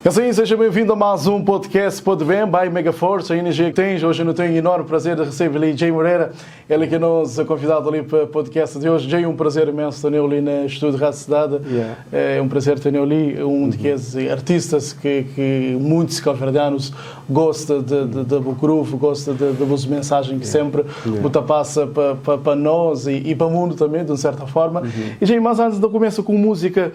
Assim, seja bem-vindo a mais um podcast Pode Bem, by Mega Force, a energia que tens. Hoje eu tenho enorme prazer de receber ali Jay Moreira, ele que é nosso convidado ali para o podcast de hoje. Jay, um prazer imenso ter ali no estúdio Rádio Cidade. É um prazer ter ali, um daqueles artistas que muitos cabo-verdianos gostam de Bucurufo, gostam de boas mensagens que sempre yeah. passa para nós e para o mundo também, de uma certa forma. E Jay, mas antes de começar com música,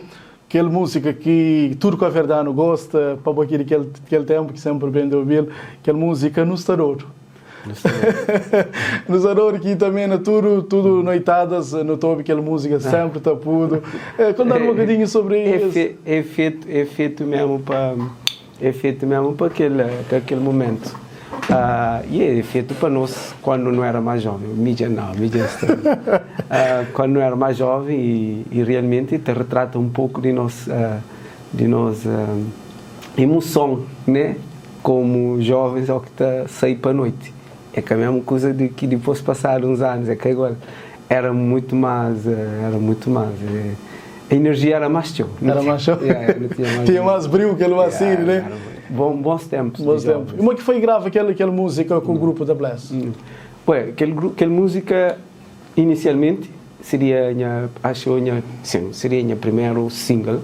aquela música que tudo cabo-verdiano gosta, para aquele, aquele tempo que sempre bem de ouvir, aquela música no Starouro. No Starouro que também na tudo noitadas, no topo aquela música sempre tapudo. É, contar um bocadinho sobre isso. É feito mesmo para aquele momento. E é feito para nós quando não era mais jovem. Mídia não, mídia está. Quando não era mais jovem e realmente te retrata um pouco de nós emoção, né? Como jovens ao que está sair para a noite. É que a mesma coisa de que depois passar uns anos, é que agora era muito mais. A energia era mais show. Era mais show? Yeah, não tinha mais, tinha mais brilho que ele assim, né? Bons tempos. Bons tempos. E como é que foi grava aquela música com o grupo da Bless? Ué, aquela música inicialmente seria minha, acho minha, sim, seria minha primeiro single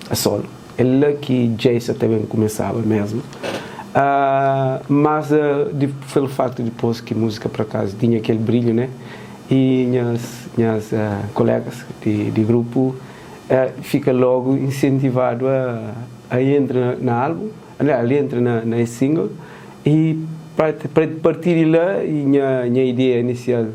a solo. Ele que Jason também começava mesmo. Mas pelo facto de depois que música por acaso tinha aquele brilho, né? E minhas colegas de grupo fica logo incentivado a entrar na álbum, ali entra na single e para partir de lá e minha ideia inicial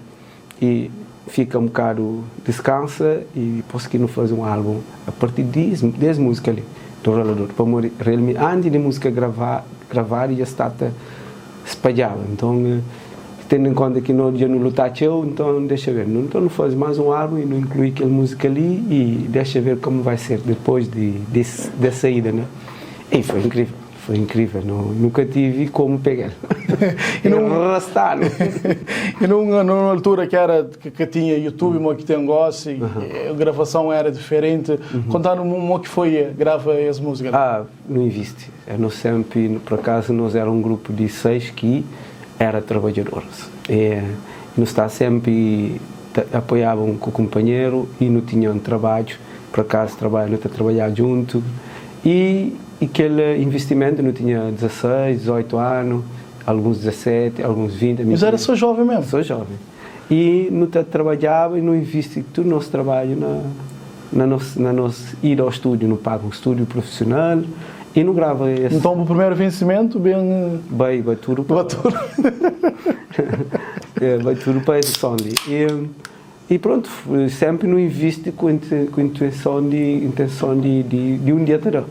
e fica um bocado descansa e depois que não faz um álbum a partir dessa música ali do rolador para morrer realmente antes de música gravar já está espalhava. Então, tendo em conta que no dia não lutar eu, então deixa ver, então não faz mais um álbum e não inclui aquela música ali e deixa ver como vai ser depois de saída, né? E foi incrível, foi incrível, não, nunca tive como pegar. E não arrastar. E numa altura que era que tinha YouTube, que tem gosto, a gravação era diferente. Contaram-me como que foi grava essa música. Ah, não existe. Eu não sempre, por acaso, nós era um grupo de seis que era trabalhadores. E nós está sempre apoiavam com o companheiro e não tinham trabalho, por acaso trabalho, não trabalhar junto. E aquele investimento não tinha 16, 18 anos, alguns 17, alguns 20. Mas era só jovem mesmo? Só jovem. E não trabalhava e não investi todo o nosso trabalho na nossa ida ao estúdio, não paga um estúdio profissional e não grava esse. Então o primeiro vencimento bem. Bem, vai tudo para. Vai tudo. É, vai tudo para esse som ali. E pronto, sempre não investe com intenção de um dia terá.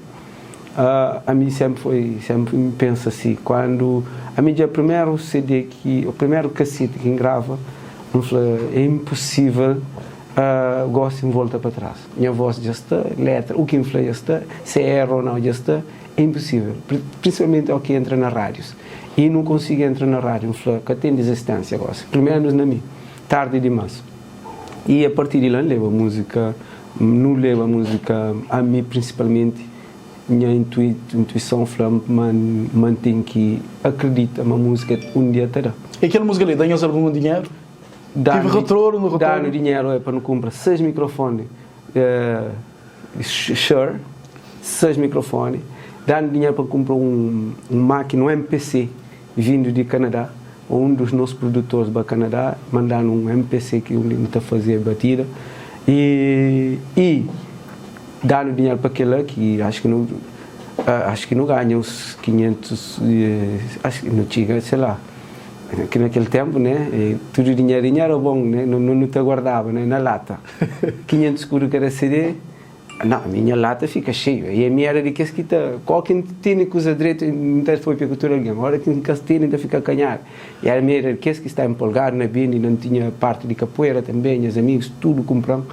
A mim sempre foi, sempre me penso assim, quando a minha primeiro CD que, o primeiro cassete que grava, não falei, é impossível gosto em volta para trás. Minha voz já está, letra, o que influi já está, se é erro ou não já está, é impossível. Principalmente ao que entra nas rádios. E não consigo entrar na rádio, não que tem desistência agora, pelo menos na mim, tarde demais. E a partir de lá levo a música, não levo a música a mim principalmente, minha intuição fala, man, mantém que acredita uma música um dia terá. E aquela música ali, ganhou algum dinheiro? Dá Tive retorno, retorno? Dá no dinheiro é para não comprar seis microfones, Shure, seis microfones, dá dinheiro para comprar um máquina, um MPC, vindo de Canadá, um dos nossos produtores do Canadá, mandaram um MPC que um está a fazer batida, e dá-no dinheiro para aquele que acho que não ganha uns 500, acho que não chega, sei lá, que naquele tempo, né, e tudo dinheirinho era bom, né, não, não, não te guardava, né, na lata. 500 escudo cada CD, não, a minha lata fica cheia. E a minha era de que que tá, qualquer tem coisa direito, não tem foi para cultura alguém. Agora tem que tem ainda fica a canhar. E a minha era de que está empolgado na banda e não tinha parte de capoeira também, os amigos tudo comprando,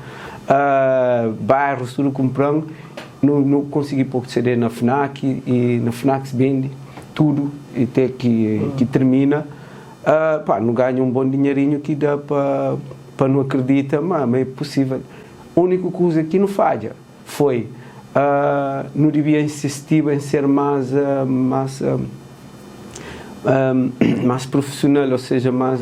bairros tudo comprando. Não, não consegui pôr CD na FNAC e na FNAC se vende tudo e até que termina. Pá, não ganha um bom dinheirinho que dá para não acreditar, mas é possível. A única coisa que não falha foi Nu dibia insistiba em ser más más más profissional, ou seja, más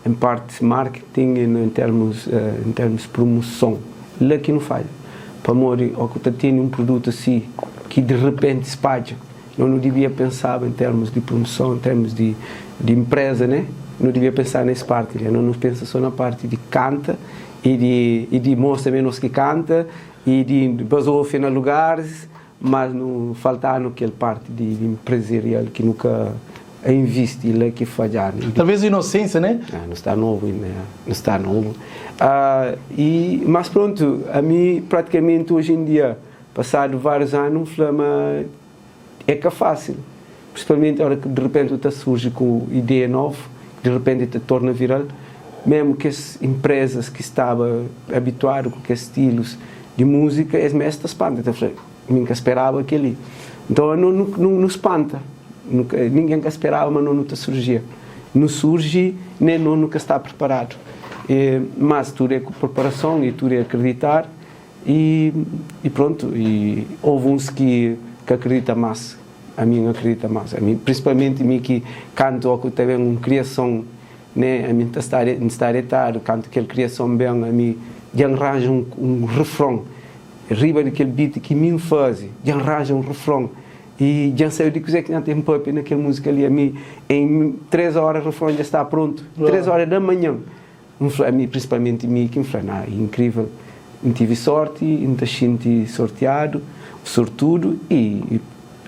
em parte marketing e em termos em termos promoson. La ki nu fadja. Pamodi ó ku ta tene un produtu asi ki di repenti spadja, no nu dibia pensaba em termos di promoson, em termos di di empresa, né? Nu dibia pensaba nes parti li. No nu pensa so na parti di kanta e di e di mostra ma é nos ki kanta E di bazofia na lugaris, mas nu falta-nu kel parti di empresarial ki nu ka invisti la ki fadja-nu. Talvez inosensia, né? Ah, nu sta nobu inda, nu sta nobu. Ah, e, mas prontu, ami pratikamenti oji en dia, pasadu várius anu, N fla ma é ka fásil, prinsipalmenti ora ki di repenti bu ta surji ku ideia novu, di repenti ta torna viral, memu kes empresas ki staba abituadu ku kes stilus di múzika, es mes ta spanta, ta fla, mi N ka speraba kel-li. Nton no nu spanta, ningen ka speraba ma no nu ta surjia. Nu surji, nen no nu ka sta preparadu. Mas tudu é ku preparason i tudu é akriditar. E e pronto, e houve uns ki ka akredita mas, ami N akredita mas, ami prinsipalmenti mi ki kantu o ku ta ben un kriason ne, ami N ta sta N sta detadu kantu kel kriason ben ami dja N ranja un un refron riba di kel beat ki mi N fazi, dja N ranja un refron e dja N sabe di kuzé ki N ten papia na kel múzika li, ami em 3 ora refron dja sta prontu, 3 ora da manhan. N fla, ami, prinsipalmenti mi ki N fla, na, é inkrível. N tive sorti, N ta xinti sortiadu, sortudu i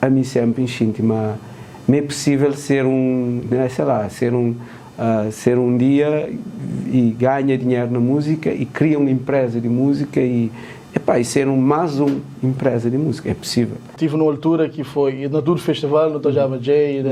ami sénpri N xinti ma ma é pusível ser un, né, sei lá, ser un, ser un dia i ganha dinheru na múzika i kria un inpréza di múzika i, epá, i ser un más un inpréza di múzika. É pusível. Tive numa altura ki foi na tudu festival nu ta odjaba Jay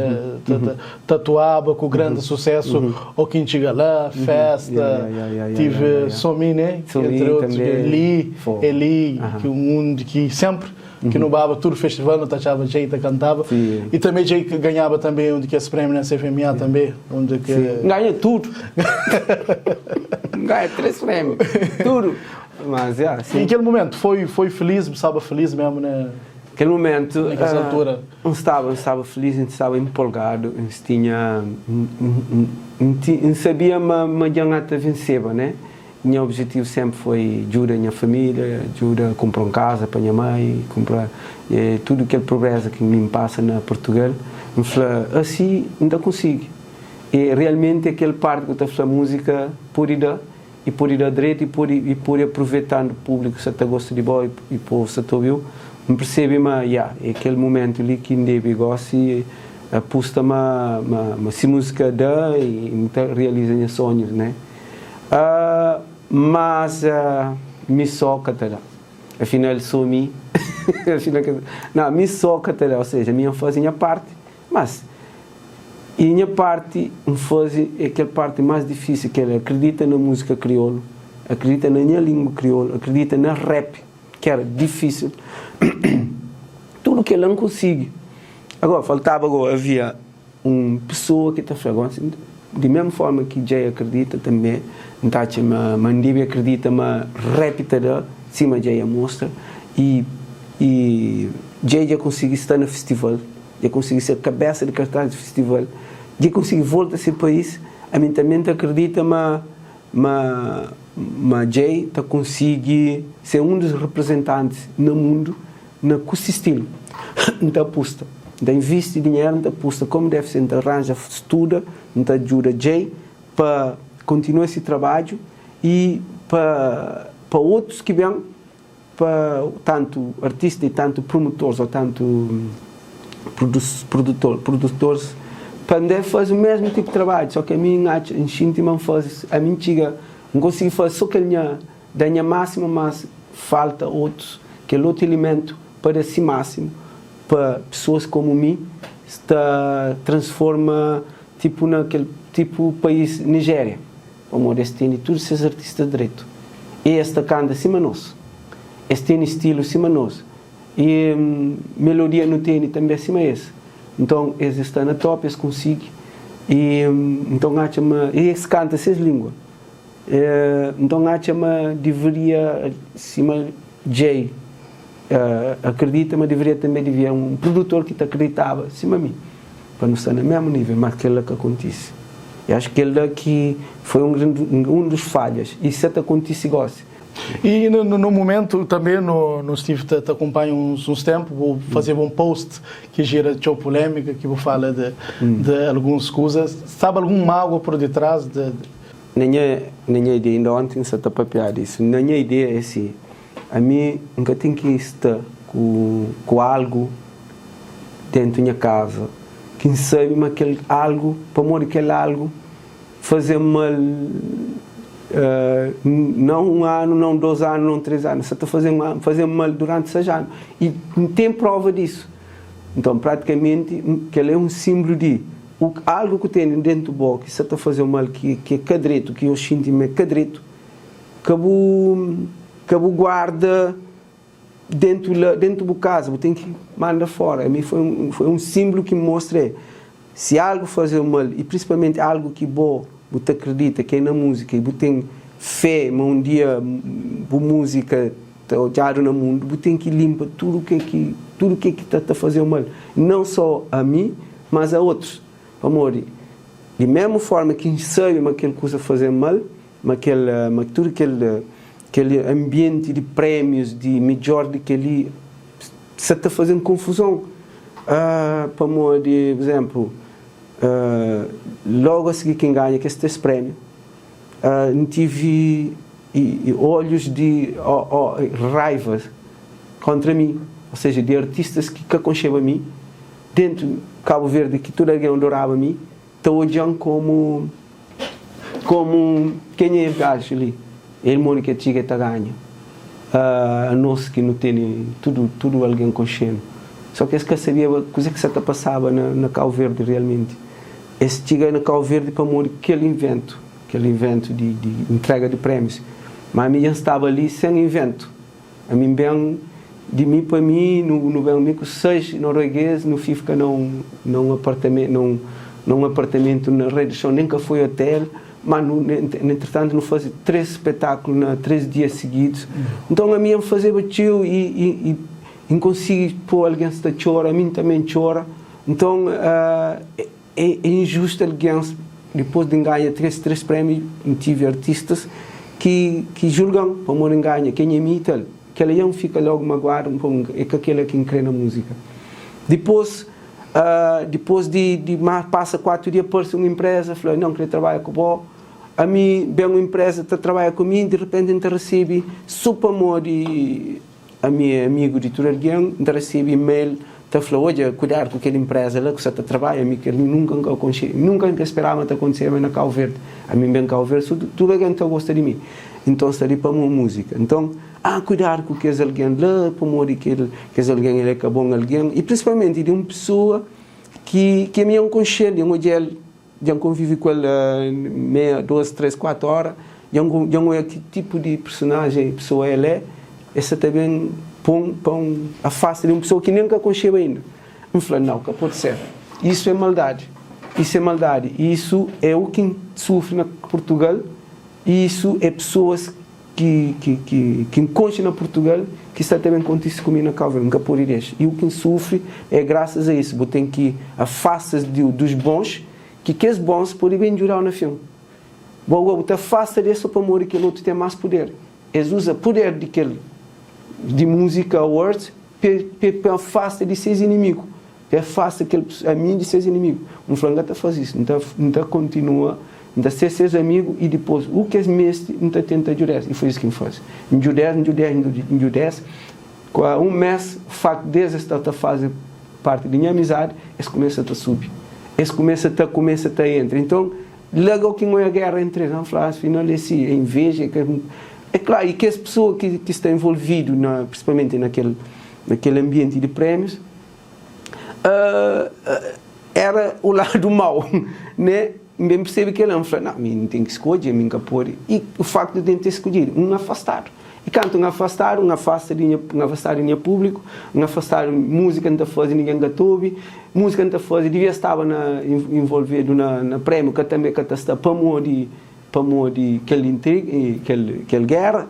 ta atuaba ku grandi susesu o ki N txiga la, festa, tive Somi ne, entre otus, Eli, Eli ki un ki senpri ki nu baba tudu festival nu ta atxaba Jay ta kantaba i tanbe Jay ganhaba tanbe un di kes premiu na CFMA tanbe undi ki. Ganha tudu, ganha 3 premiu, tudu. Mas, yeah, sim. Em kel momento, foi, foi feliz, bu staba feliz mesmo na. Kel momento, na kes altura? N staba, N staba feliz, N staba empolgado, N tinha, N sabia ma, ma dja N ata venceba, né? Nha objetivo sempre foi djuda nha família, djuda kumpra un kaza pa nha mãe, kumpra tudu kel pobreza ki mi N pasa na Portugal. N fla, asi N ta konsigi. E realmente kel parte ku ta fla múzika podi da. I pode da dretu i pode i pode aprovetandu públiku sa ta gosta di bo i povu sa ta obiu, N persebe ma ya, é kel mumentu li ki N debe gosi apusta ma ma ma si múzika da i N ta realiza nha sonhus né. Mas mi só ka ta da, afinal só mi afinal ka ta da, mi só ka ta da, ou seja, mi N faze nha parti, Mas, e nha parti N faze é kel parti más difísil kel akredita na múzika kriolu, akredita na nha língua kriolu, akredita na rap ki era difísil. Tudu kel-la N konsigi. Agora, faltaba go havia un pesoa ki ta fla, gosi di mesmu forma ki Jay akredita tanbe N ta atxa ma ma N debe akredita ma rap ta da sima Jay a mostra i i Jay dja konsigi sta na festival. Dja konsigi ser kabesa di kartaz di festival, dja konsigi volta se pais, ami tanbe N ta akredita ma ma ma Jay ta konsigi ser un dus reprezentantis na mundu na ku si stilu. N ta apusta, N ta invisti dinheru, N ta apusta komu deve ser, N ta ranja studa, N ta djuda Jay pa kontinua si trabadju i pa pa otus ki ben Pa tantu artista i tantu promotors ou tantu produtor produtors pa N debe faze o mesmu tipu di trabadju so ki ami N atxa N xinti ma N faze ami N txiga N konsigi faze so kel nha da nha másimu mas falta otus kel otu ilimentu pa da si másimu pa pesoas komu mi sta transforma tipu na kel tipu país Nigéria. Pamodi es tene tudu ses artista dretu e es ta kanta sima nos. Es tene stilu sima nos e melodia nu tene tanbe sima es. Nton es sta na top, es konsigi e nton atxa ma e es kanta ses lingua. Nton atxa ma deveria sima Jay. Akredita ma deveria tanbe devia un produtor ki ta akreditaba sima mi pa nu sta na mesmu nivel, mas kel-la ka kontise. E acho kel-la ki foi un un dos falhas e sa ta kontise gosi. E no mumentu tanbe no stive ta ta kunpanha uns uns tempu bu fazeba un post ki jera txeu pulemika ki bu fala de de alguns kuzas. Staba algun magua por ditras de. Na nha na nha ideia, inda onti N sa ta papiaba disu, na nha ideia é si, ami N ka ten ki sta ku ku algu dentu nha kaza ki N sabe ma kel algu, pamodi kel algu faze-m mal nau un anu, nau dos anu, nau tres anu, sa ta faze-m faze-m mal duranti seis anu i N ten prova disu. Nton, pratikamenti kel-la é un sinblu di U algu ku tene dentu bo ki sa ta fazeu mal ki ki é ka dretu, ki nhos xinti ma é ka dretu, ka bu ka bu guarda dentu la dentu bu kaza, bu ten ki manda fora. Ami foi un foi un sinblu ki N mostra é si algu fazeu mal i prinsipalmenti algu ki bo bu ta kridita ki é na muzika i bu ten fé ma un dia bu muzika ta odjadu na mundu, bu ten ki linpa tudu ke ki tudu ke ki ta ta fazeu mal, nau so ami. Mas a otus, pamodi di mésmu forma ki N sabe ma kel kuza faze-m mal, ma kel, ma tudu kel, kel anbienti di prémius, di midjór di kel-li, sa ta faze-m konfuzon. Pamodi, pur izénplu, lógu a sigi ki N ganha kes 3 prémiu, N tive olhus di raiva kóntra mi, ô seja, di artistas ki ka konxeba mi, Dentu Kabu Verdi ki tudu algen adoraba mi ta odjan komu komu kenha es gaju li el modi ki el txiga el ta ganha anos ki nu tene tudu tudu algen konxenu so ki es ka sabiaba kuze ki sa ta pasaba na na Kabu Verdi realmenti es txiga na Kabu Verdi pamodi kel inventu kel inventu di di intrega di premius ma ami dja N staba li sen inventu. Ami N ben di mi pa mi, nu nu ben mi ku 6 norueguês, nu fifka na un na un apartamentu na un na un apartamentu na Rei di Chão, nen ka foi hotel, ma nu entretantu nu faze 3 spetaklu na 3 dia siguidus. Nton ami N fazeba txeu i i i N konsigi pô algen sta txora, ami N tanbe N txora. Nton é é injustu algen dipôs di N ganha 3 3 prémiu N tive artistas ki ki julga-m pamodi N ganha kenha é mi i tal. Kel-la dja N fika lógu maguadu N fla é ka kel-la ki N krê na múzika. Dipôs dipôs di di ma pasa 4 dia parse un inpreza fla não N krê trabadja ku bo. Ami ben un inpreza ta trabadja ku mi di repenti N ta resebe so pamodi Ami é amigu di tudu algen, N ta resebe email ta fla, Odja, kuidadu ku kel inpreza la ku sa ta trabadja. Ami kel nunka N ka konxe, nunka N ka speraba ma ta kontiseba na Kau Verdi. Ami N ben Kau Verdi, so tudu algen ta gosta di mi. Nton N sta li pamo múzika. Nton, ah, kuidadu ku kes algen la, pamodi kel kes algen el é ka bon algen. I prinsipalmenti di un pesoa ki ki ami N konxe-l, N odja-l, dja N konvive ku el meia, dos, tres, kuatu óra, dja N dja N oia ki tipu di personajen i pesoa el é, el sta ta ben pô-m pa N afasta di un pesoa ki nen N ka konxeba inda. N fla, Nau, ka pode ser. Isu é maldadi. Isu é maldadi. Isu é u ki N sufri na Purtugal i isu é pesoas ki ki ki ki N konxe na Purtugal ki sta ta ben kontise ku mi na Kau Verdi. N ka pode dexa. I u ki N sufri é grasas a isu. Bu ten ki afasta-s di dus bons, ki kes bons pode ben djuda-u na fin. Bo ago bu ta afasta di es so pamodi kel otu ten más puder. Es uza puder di kel di Music Awards pe pe afasta di ses inimigu, pe afasta kel ami di ses inimigu. N fla, N ka ta faze isu. N ta N ta kontinua, N ta ser ses amigu i dipôs u ki es meste N ta tenta djuda-s. I foi isu ki N faze. N djuda-s, N djuda-s, N djuda-s. Ku un mês, faktu di es sta ta faze parti di nha amizadi, es kumesa ta subi. Es kumesa ta kumesa ta entra. Nton, la gau ki N oia géra entri es, N fla, afinal é si, é inveja, é ka. É klaru, i kes pesoa ki ki sta envolvidu na, prinsipalmenti na kel na kel anbienti di prémius, éra u ladu mau, né? N ben persebe kel-la, N fla, Nau, mi N ten ki skodje, mi N ka pode. I u faktu di N ter skodjedu, N afastadu. I kantu N afastadu, N afasta di nha, N afastadu di nha públiku, N afastadu, múzika N ta faze ningen ka ta obi, múzika N ta faze, divia staba na envolvedu na na prémiu, ka tanbe ka ta sta pamodi pamodi kel intriga, kel kel géra.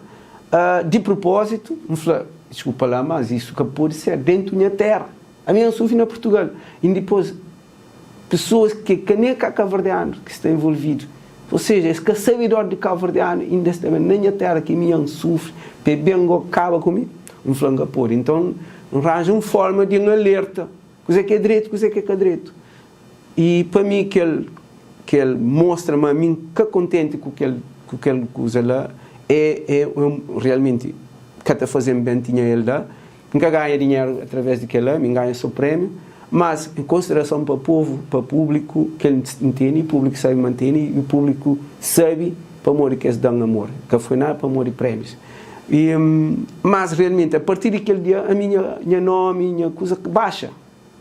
Di prupózitu, N fla. Desculpa lá, mas isso ka pode ser dentro nha terra. Ami N sufri na Portugal e dipôs pessoas ki ka nem ka kaverdianu ki sta envolvido. Ou seja, es ka sabe dor di kaverdianu inda es ta ben na nha terra ki mi N sufri pa e ben go kaba ku mi. N fla N ka pode. Então N ranja un forma di N alerta kuzé ki é dretu kuzé ki é ka dretu. E pa mi kel kel mostra ma mi N ka kontenti ku kel ku kel kuza la é é realmenti ka ta faze-m ben tinha el da. N ka ganha dinheru através di kel-la, mi N ganha sô prémiu, mas en konsiderason pa povu, pa públiku ki el ntende, públiku sabe ma N tene i públiku sabe pamodi ki es da-m amor, ka foi nada pamodi prémius. I, mas realmenti a partir di kel dia ami nha nha nómi, nha kuza baxa,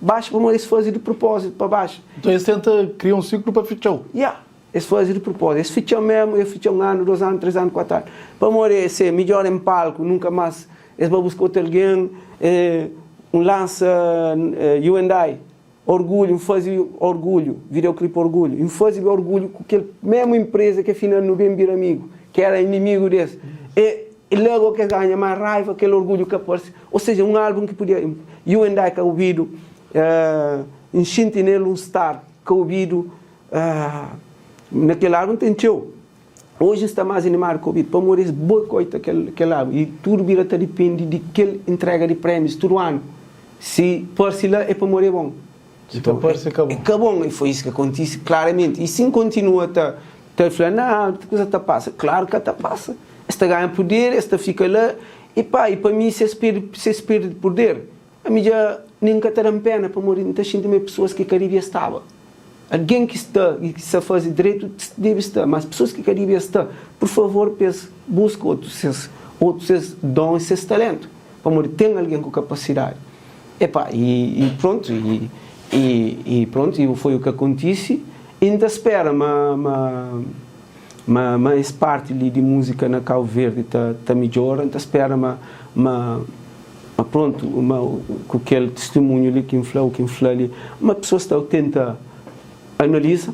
baxa pamodi es faze di propózitu pa baxa. Nton es tenta kria un siklu pa fitxa-u? Ya, Es faze di propózitu. Es fitxa-m mésmu, es fitxa-m un anu, dos anu, três anu, kuatu anu. Pamodi es ser midjór en palku, nunka más es ba buska otu algen. N lansa You and I, Orgulhu, N faze Orgulhu, videoclip Orgulhu. N faze Orgulhu ku kel mésmu inpreza ki afinal nu ben bira amigu, ki éra inimigu di es. E lógu ki es ganha más raiva, kel Orgulhu ka parse. Ô seja, un álbun ki podia. You and I ka obidu, N xinti nel un star, ka obidu. Ah, na kel álbum ten txeu. Oji N sta más animadu ki obi pamodi es boikota kel, kel álbum i tudu bira ta dipende di kel entrega di prémius tudu anu. Si parse la é pamodi é bon. Si ka parse é ka bon. É ka bon i foi isu ki kontise klaramenti. I si N kontinua ta ta fla na kuza ta pasa, klaru ka ta pasa. Es ta ganha puder, es ta fika la i pa, i pa mi si es perde, si es perde puder, Ami dja nen ka ta da-m pena pamodi N ta xinti ma é pesoas ki ka dibia staba. Algen ki sta i ki sta faze dretu debe sta, mas pesoas ki ka dibia sta, pur favor pa es buska otus ses otus ses don i ses talentu, pamodi ten algen ku kapasidadi. Epa, i i prontu, i i i prontu, i foi u ki akontise i N ta spera ma ma ma ma es parti li di múzika na Kau Verdi ta ta midjora, N ta spera ma ma Ma prontu, ma ku kel tistimunhu li ki N fla, u ki N fla li, ma pesoas ta tenta analiza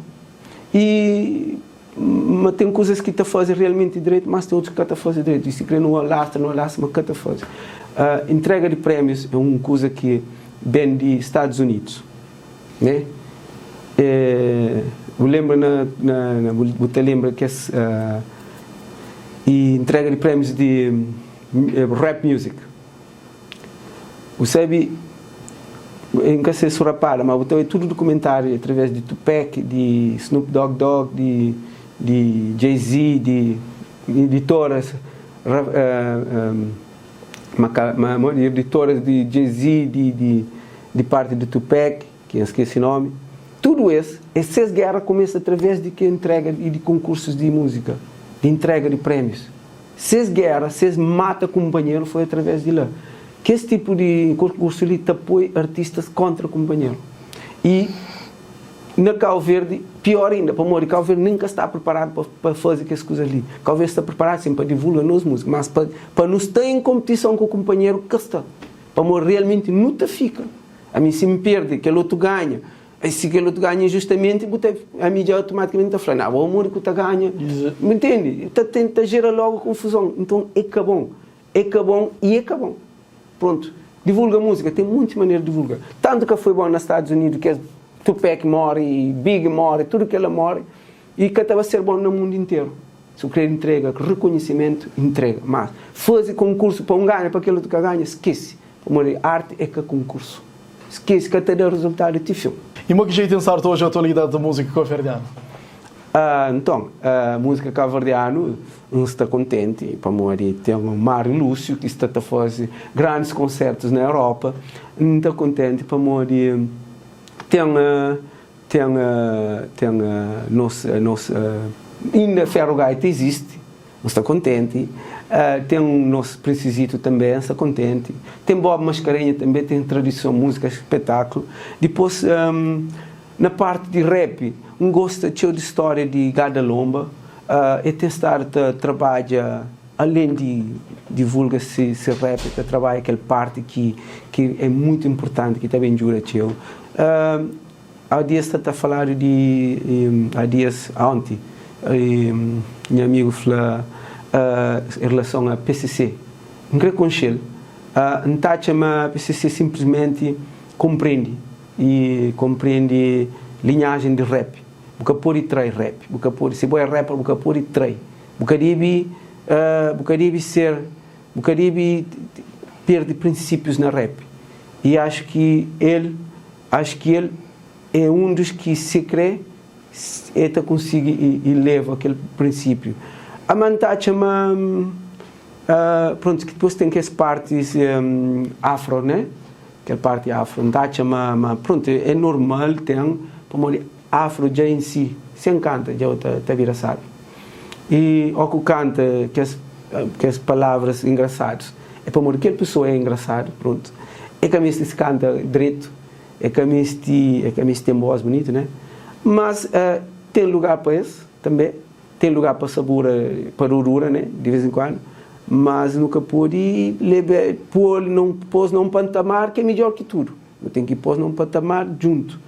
i ma ten kuzas ki ta faze realmenti dretu, mas ten otus ki ka ta faze dretu. I si kre nu alastra, nu alastra, ma ka ta faze. Entrega di prémius é un kuza ki ben di Stadus Unidus, ne? Bu lenbra na, na, bu ta lenbra kes entrega di prémius di. Rap music Bu sabe N ka se su rapara ma bu ta oi tudu dukumentariu atraves di Tupac di Snoop Dogg Dogg di di Jay Z di editoras ma editoras di Jay Z di di di parti di Tupac ki N skesi nomi tudu es es ses gera kumesa atraves di ke entrega di konkursus di musika di entrega di premius. Ses géra, ses mata kunpanheru foi através di la. Kes tipu di konkursu li ta poi artistas kóntra kunpanheru. I na Kau Verdi, piór inda, pamodi Kau Verdi nen ka sta priparadu pa pa faze kes kuzas li. Kau Verdi sta priparadu sin pa divulga nos múzika, mas pa pa nu sta en konpitison ku kunpanheru ka sta. Pamodi realmenti nu ta fika. Ami si N perde, kel otu ganha. Ai si kel otu ganha injustamenti bu ta ami dja automaticamente ta fla na bo amor ku ta ganha bu ntende ta tenta jera logo confusão nton é ka bom é ka bom e é ka bom pronto divulga música tem monte maneira de divulga tanto ka foi bom na Estados Unidos kes Tupac morre Big morre tudo kela morre e ka ta ba ser bom na mundo inteiro si bu kre entrega reconhecimento entrega mas faze concurso pa um ganha pa kel otu ka ganha skese pamodi arte é ka concurso. Skese ka ta da rezultadu ti fin. I mo ki jeito N sarta oji atualidadi da múzika kauverdianu? Nton, múzika kauverdianu N sta kontenti pamodi ten Mário Lúcio ki sta ta faze grandis konsertus na Europa. N ta kontenti pamodi ten ten ten nos nos inda Ferro Gaita izisti. N sta kontenti. Ten nos Prinsizito tanbe, N sta kontenti. Ten Bob Mascarenha tanbe, ten tradison, múzika, spetaklu. Dipôs, na parti di rap, N gosta txeu di stória di Gada Lomba. E ten stadu ta trabadja, alen di divulga se rap, e ta trabadja kel parti ki ki é mutu inpurtanti, ki ta ben djuda txeu. Há dias sta ta faladu di há dias onti nha amigu fla em relason a PCC N kre konxel. N ta atxa ma PCC sinplismenti konprende i konprende linhajen di rap. Bu ka pode trai rap, bu ka pode, si bo é rapper bu ka pode trai, bu ka debe, bu ka debe ser, bu ka debe perde prinsípius na rap. I acho ki el, acho ki el é un dos ki si kre el ta konsigi i leva kel prinsípiu. Ama N ta atxa ma. Pronto, ki dipôs ten kes partis afro, né? Kel parti afro, N ta atxa ma, ma pronto, é normal ten, pamodi afro dja en si, sen kanta dja ta, ta bira sabi. I ó ku kanta kes, kes palavras engrasadus, é pamodi kel pesoa é engrasadu, pronto. É ka meste si kanta dretu, é ka meste, é ka meste ten voz bunitu, né? Mas ten lugar pa es tanbe. Ten lugar pa sabura, pa durdura, né, di vez en kuandu, mas nu ka pode leba, pô-l na un, pô-s na un pantamar ki é midjór ki tudu. Nu ten ki pô-s na un pantamar djuntu.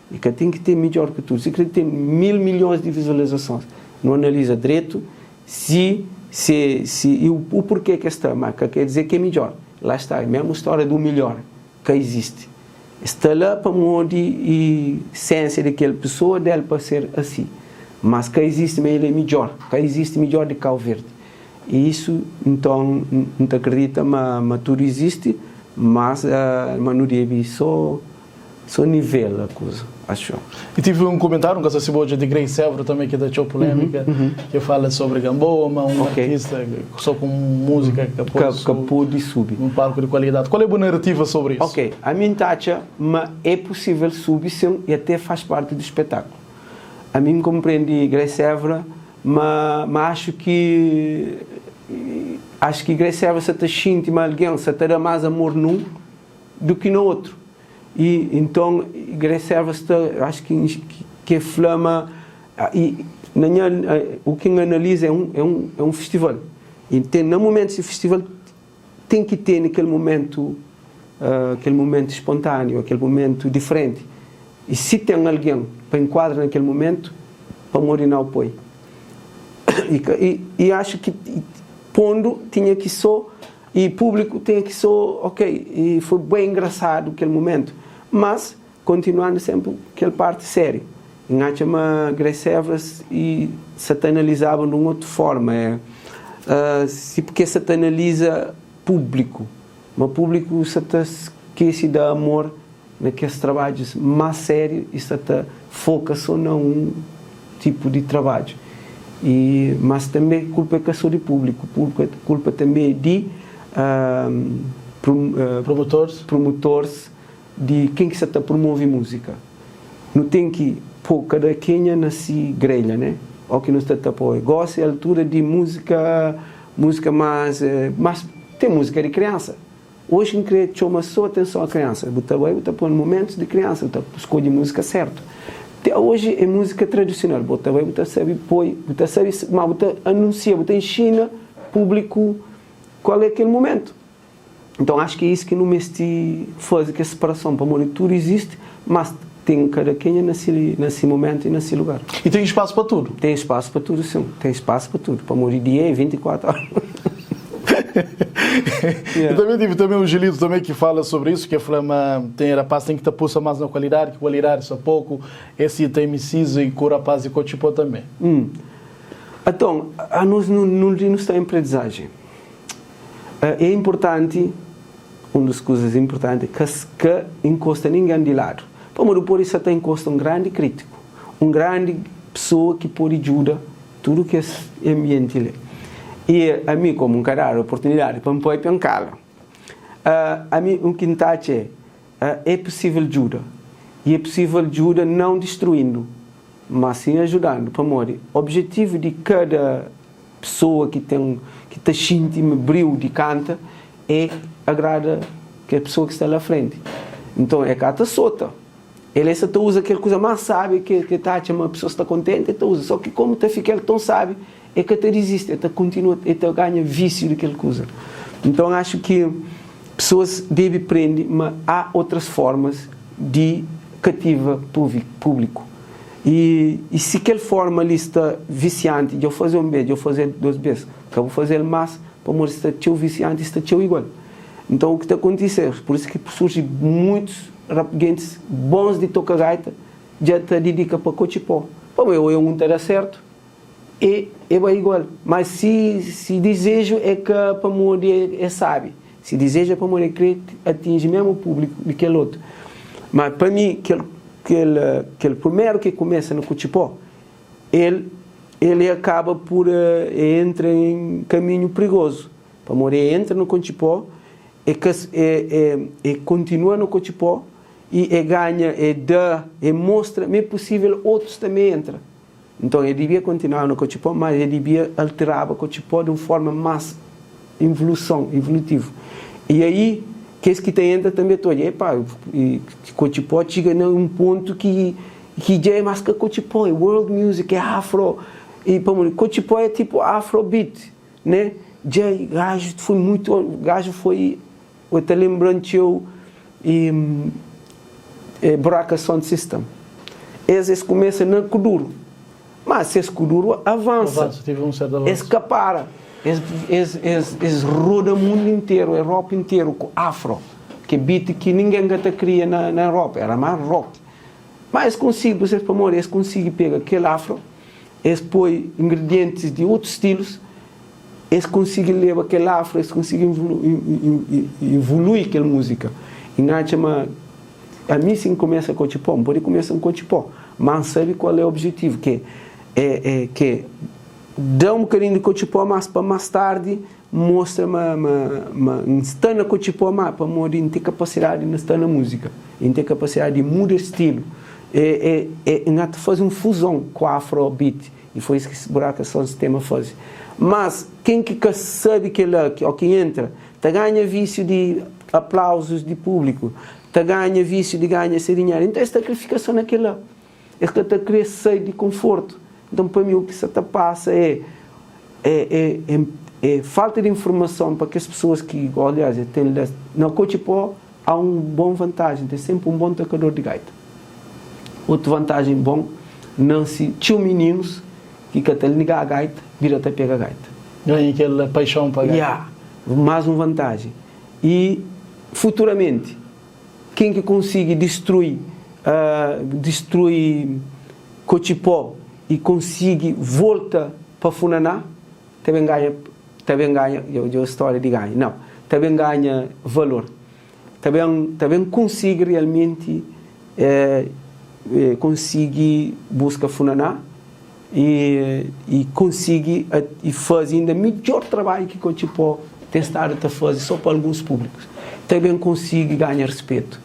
I ka ten ki ten midjór ki tudu. Si kre ten mil milhons di vizualizasons, nu analiza dretu si, se, si, i u purkê ki es sta, má ka kre dizer ki é midjór. Lá sta, é mesmu stória du milhor ka izisti. Sta la pamodi e sensia di kel pesoa del pa ser asi. Mas ka izisti ma el é midjor. Ka izisti midjor di Kau Verdi. E isu, nton, N ta kridita ma ma tudu izisti, mas ma nu debe so so nivela kuza, axu. E tive un kumentariu, N ka sa si bu odja, di Grace Évora tanbe ki da txeu pulémika, ki fala sobri Gamboa, ma un artista so ku múzika ka pode Ka pode subi. Un palku di kualidadi. Kual é bu narativa sobri isu? Ok, ami N ta atxa ma é pusível subi sin i até faz parti di spetákulu. Ami N konprendi Grace Évora, ma ma axu ki axu ki Grace Évora sa ta xinti ma algen sa ta da más amor nun du ki na otru. I inton Grace Évora sta axu ki ki e fla ma i na nha u ki N analiza é un é un é un festival i ten na mumentus di festival ten ki tene kel mumentu kel mumentu spontániu kel mumentu diferenti i si ten algen pa enkuadra na kel mumentu pamodi nau poi i ka i i axu ki pondu tinha ki so i públiku tinha ki so ok i foi bem engrasadu kel mumentu mas Kontinuandu senpri kel parti sériu, N atxa ma Grace Evers i sa ta analizaba di un otu forma, é si purke sa ta analiza públiku, ma públiku sa ta skese da amor na kes trabadjus más sériu i sa ta foka so na un tipu di trabadju. I mas tanbe kulpa é ka so di públiku, kulpa tanbe é di promotores. Di ken ki sa ta promove múzika. Nu ten ki po kada kenha na si grelha, né? O ki nu sta ta poi. Gosi é altura di múzika, múzika más, más, ten múzika di kriansa. Oji N kre txoma so atenson a kriansa. Bu ta bai, bu ta poi momentus di kriansa, bu ta skodje múzika sertu. Te oji é múzika tradisional, bu ta bai, bu ta sabe poi, bu ta sabe, ma bu ta anunsia, bu ta inxina públiku kual é kel momentu. Nton acho ki é isso ki nu mesti fazi kes separason pamodi tudu izisti mas ten kada kenha na si na si momentu i na si lugar. I ten spasu pa tudu? Ten spasu pa tudu sin, ten spasu pa tudu pamodi dia é 24 ora. I tanbe tive tanbe um Gilito tanbe ki fala sobre isso ki é fla ma ten rapaz ten ki ta pusa mas na kualidadi ki kualidadi sta poku esse ta MCs i ku rapaz di Kotxipó tanbe. Aton anos nu nu sta em predizajen. É inportanti, un dus kuzas inportanti, ka ka inkosta ningen di ladu. Pamodi bu pode sa ta inkosta un grandi kritiku, un grandi pesoa ki pode djuda tudu kes anbienti li. I ami, komu N ka dadu oportunidadi pa N papia, N kala. Ami, u ki N ta atxa é, é pusível djuda. I é pusível djuda nãu distruindu, ma sin ajudandu. Pamodi objetivu di kada Pesoa ki ten ki ta xinti ma briu di kanta é agrada kel pesoa ki sta la frenti. Nton é ka ta sota. El é sa ta uza kel kuza más sábi ki el ta atxa ma pesoa sta kontenti, el ta uza. Só ki komu ta fika el ton sábi, el ka ta dizisti, el ta kontinua, el ta ganha vísiu di kel kuza. Nton axu ki pesoas debe prende ma há otras formas di kativa públiku. I i si kel forma li sta visianti, dja bu faze un bes, dja bu faze dos bes, ka bu faze-l más, pamodi sta txeu visianti i sta txeu igual. Então o ki ta kontise é por isso ki surji muitus rap gentis bons di toka gaita dja ta didika pa kotxi pó. Pamodi oia un ta da sertu e e bai igual. Mas si si dizeju é ka pamodi e sabi, si dizeju é pamodi e kre atinji mesmu públiku di kel otu. Ma pa mi kel kel kel primeru ki kumesa na kotxi pó el el e akaba pur e entra em kaminhu prigozu. Pamodi e entra na Kontxipó, e ka e e e kontinua na Kontxipó i e ganha, e da, e mostra ma é pusível otus tanbê entra. Nton, e dibia kontinuaba na Kontxipó, má e dibia alteraba Kontxipó di un forma más involuson, ivolutivu. I aí, kes ki ta entra tanbê ta odja, epa, Kontxipó txiga na un pontu ki ki dja é más ka Kontxipó, é world music, é afro. I pamodi Kontxipó é tipu afrobeat. Né dja gajo foi muito gajo foi eu ta lembran txeu e e Buraka Sound System es es kumesa na kuduro mas ses kuduro avansa Avança, tive um certo avanço. es ka para es es es es roda mundo inteiro Europa inteiro ku afro ke beat ki ninguém ka ta kria na na Europa era mas rock mas es konsigi por pamodi es konsigi pega kel afro Es poi ingredientis di otus stilus, es konsigi leba kel afro, es konsigi evolui kel múzika. I N atxa ma ami si N kumesa kotxi pó, N pode kumesa N kotxi pó, má N sabe kual é objetivu, ki é ki da un bokadinhu di kotxi pó, mas pa más tardi mostra ma ma N sta na kotxi pó, má pamodi N ten kapasidadi di N sta na múzika, N ten kapasidadi di muda stilu. E e e N ata faze un fuzon ku afro beat e foi is ki Buraka Sound Sistema faze. Mas ken ki ka sabe kela o ki entra ta ganha visiu di aplauzus di publiku, ta ganha visiu di ganha se dinheru. Enton es ta kre fika so na kela. Es ka ta kre sai di konfortu. Enton pa mi u ki sa ta pasa e e e e falta di informason pa kes pesoas ki alias e ten la na kotxi po Há un bon vantajen, ten senpri un bon tokador di gaita. Otu vantajen bon, nansi txeu mininus ki ka ta liga gaita, bira ta pega gaita. Ganha kel paixon pa gaita. Ya, más un vantajen. I futuramenti, ken ki konsigi distrui, distrui Kotxipó i konsigi volta pa Funaná, ta ben ganha ta ben ganha dja stória di ganha nau ta ben ganha valor ta ben ta ben konsigi realmenti konsigi buska funaná i i konsigi i faze inda midjor trabadju ki Kotxipó ten stadu ta faze so pa alguns públikus ta ben konsigi ganha rispetu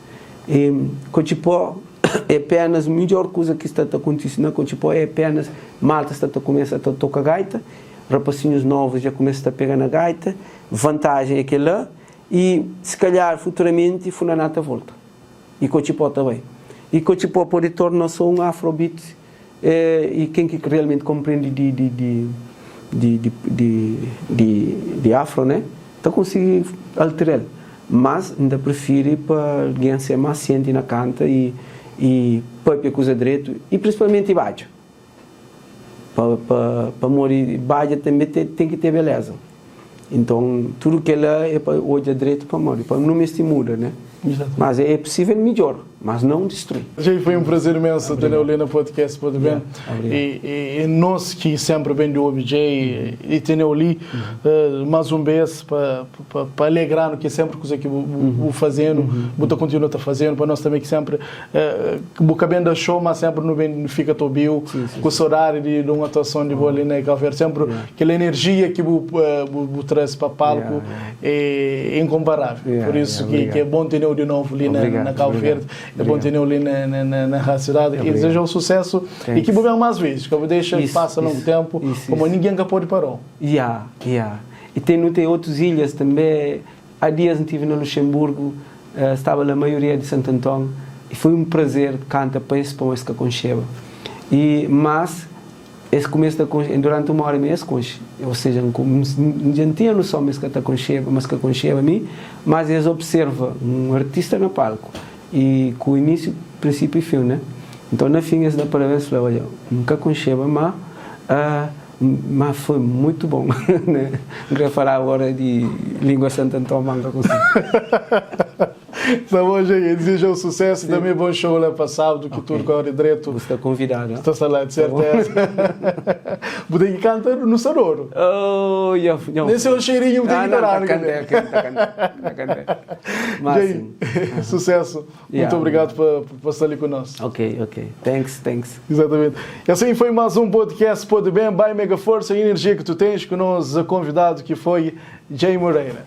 i Kotxipó é apenas midjor kuza ki sta ta kontise na Kotxipó é apenas malta sta ta kumesa ta toka gaita Rapasinhus novus dja kumesa ta pega na gaita, vantajen é kela y si kalhar futuramenti Funaná ta volta y Kotxipó ta bai. Y Kotxipó pode torna so un afrobeat y ken ki realmenti konprende di di di di di di di afro né ta konsigi alteral. Mas N ta prifiri pa algen ser más sienti na kanta y y papia kuza dretu y prinsipalmenti badja. Pa, pa, pamodi badja tanbe te, ten ki ter beleza. Inton, tudu kela é pa odja dretu pamodi pa nu mesti muda, né? Mas é possível midjor, mas não destrui. Jay, foi um prazer imenso ter-u ali na podcast Pode Ben. E, e, e nós que sempre bem de ouvir Jay e ter-u ali mais um vez para pa alegra-nu ki sempre kuza ki bu, bu fazenu, bu ta kontinua ta fazenu, pa nos tanbe ki sempre bu ka ben da show, ma sempre nu ben fika ta obiu ku sodadi di di un atuason di bo ali na Cabo Verde, sempre kel energia ki bu bu, bu traze pa palku é inkomparável. Por isso ki ki é bom teneu di novu li na na Cabo Verde, é bom teneu li na na na na Rádio Cidade e desejau sucesso e ki bu ben mais vezes, ka bu dexa pasa longu tempu, pamodi ninguém ka pode parau. Yeah, yeah. E tem nu tem otus ilhas també, há dias N tive na Luxemburgo, staba la maioria de Santo Anton e foi um prazer canta pa es pon es ka konxeba e mas es kumesa ta konxe durante uma hora e meia es konxe, ou seja N dja N tinha noção ma es ka ta konxeba, ma es ka konxeba mi, mas es observa um artista na palco e ku início, princípio e fim né, então na fim es da parabéns fla odja N ka konxeba ma. Ma foi muito bom, né? N kre fala agora di língua Santo Antão, ma N ka konsigi. Tá bom, Jay. Desejo sucesso e também bom show lá para sábado, que tudo corre direito. Bu sta convidado. Sta sta lá, de certeza. Bu tem que cantar no Sadouro. Oh, yo, yo. Nem se um cheirinho, bu tem Ah, que não, parar. tá cantando, tá cantando, tá cantando. Mas, Jay, sucesso. Muito obrigado por estar ali conosco. Ok. Thanks, thanks. Exatamente. E assim foi mais um podcast Pode Bem, by Mega Força e energia que tu tens com o nosso convidado que foi Jay Moreira.